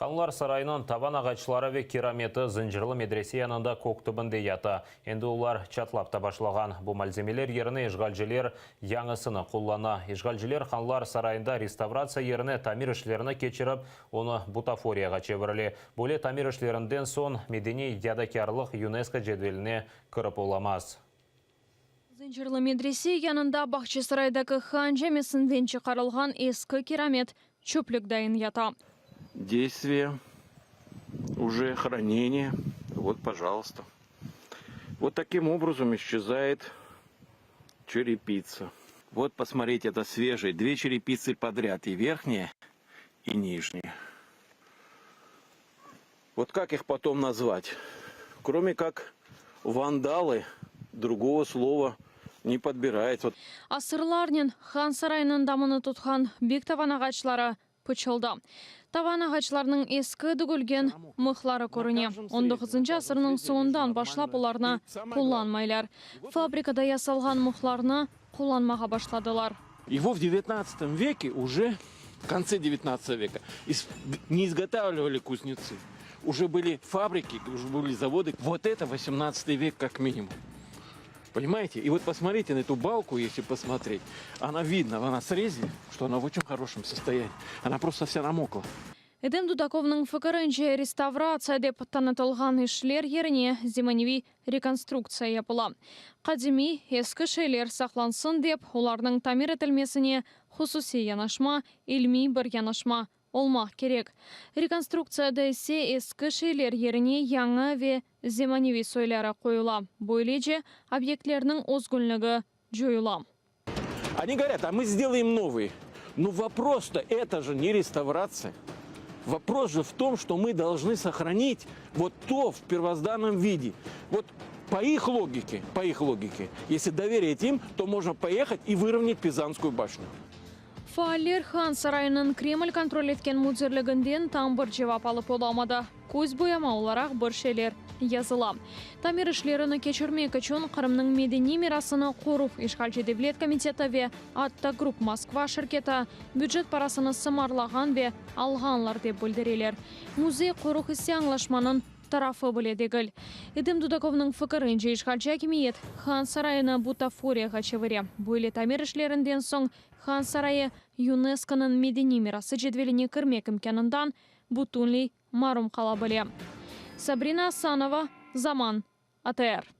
Hanlar sarayınıñ tavan ağaçları ve kirameti Zıncırlı medrese yanında kök tübünde yata. Endi olar çatlap ta başlağan. Bu malzemeler yerine işğalciler yañısını qullana. İşğalciler Hanlar sarayında restavratsiya yerine tamir işlerini keçirip, onı butaforiyağa çevirile. Böyle tamir işlerinden soñ medeniy yadakârlıq UNESCO cedveline kirip olamaz. Zıncırlı medrese yanında Bağçasaraydaki Han camisinden çıqarılğan eski kiramet çöplük dayın yata. Действие, уже хранение, вот, пожалуйста. Вот таким образом исчезает черепица. Вот, посмотрите, это свежие, две черепицы подряд, и верхняя, и нижняя. Вот как их потом назвать? Кроме как вандалы, другого слова не подбирается. Вот. Asırlarnen Han sarayınıñ damını tutqan bek tavan ağaçları pıçıldı. Tavan ağaçlarınıñ eski dögülgen mıhları körüne. On doquzıncı asırnıñ soñundan başlap olarnı qullanmaylar. Fabrikada yasalğan mıhlarnı qullanmağa başladılar. Его в девятнадцатом веке уже, в конце девятнадцатого века, не изготавливали кузнецы. Уже были фабрики, уже были заводы. Вот это 18 век как минимум. Понимаете? И вот посмотрите на эту балку, если посмотреть. Она видно, она срезе, что она в очень хорошем состоянии. Она просто вся намокла. Edem Dudakovnıñ fikirince, restavratsiya dep tanıtılğan işler yerine zemaneviy rekonstruktsiya yapıla. Qadimiy, eski şeyler saqlansın dep, olarnıñ tamir etilmesine hususiy yanaşma, ilmiy bir yanaşma olmaq kerek. Rekonstruktsiyada ise eski şeyler yerine yañı ve zemaneviy soyları qoyula. Böylece, obyektlerniñ özgünligi coyula. Они говорят, а мы сделаем новые. Но вопрос-то, это же не реставрация. Вопрос же в том, что мы должны сохранить вот то в первозданном виде. Вот по их логике, по их логике, если доверить им, то можно поехать и выровнять Пизанскую башню. Faaller Han sarayınıñ Kreml kontrol etken müdirliginden tam bir cevap alıp olamadı. Köz boyama olaraq bir şeyler yazıla. Tamir işlerini keçirmek içün Qırımnıñ medeniy mirasını qoruv işğalci devlet komiteti ve Atta Grup Moskva şirketi bücet parasını sımarlağan ve alğanlar, dep bildireler. Müzey-qoruq ise añlaşmanıñ tarafı bile degil. Edem Dudakovnıñ fikirince, işğalci akimiyet Han sarayını butaforiyağa çevire. Böyle tamir işlerinden soñ Han sarayı YUNESKOnıñ medeniy mirası cedveline kirmek imkânından bütünley marum qala bile. Sabrina Asanova, Zaman, ATR.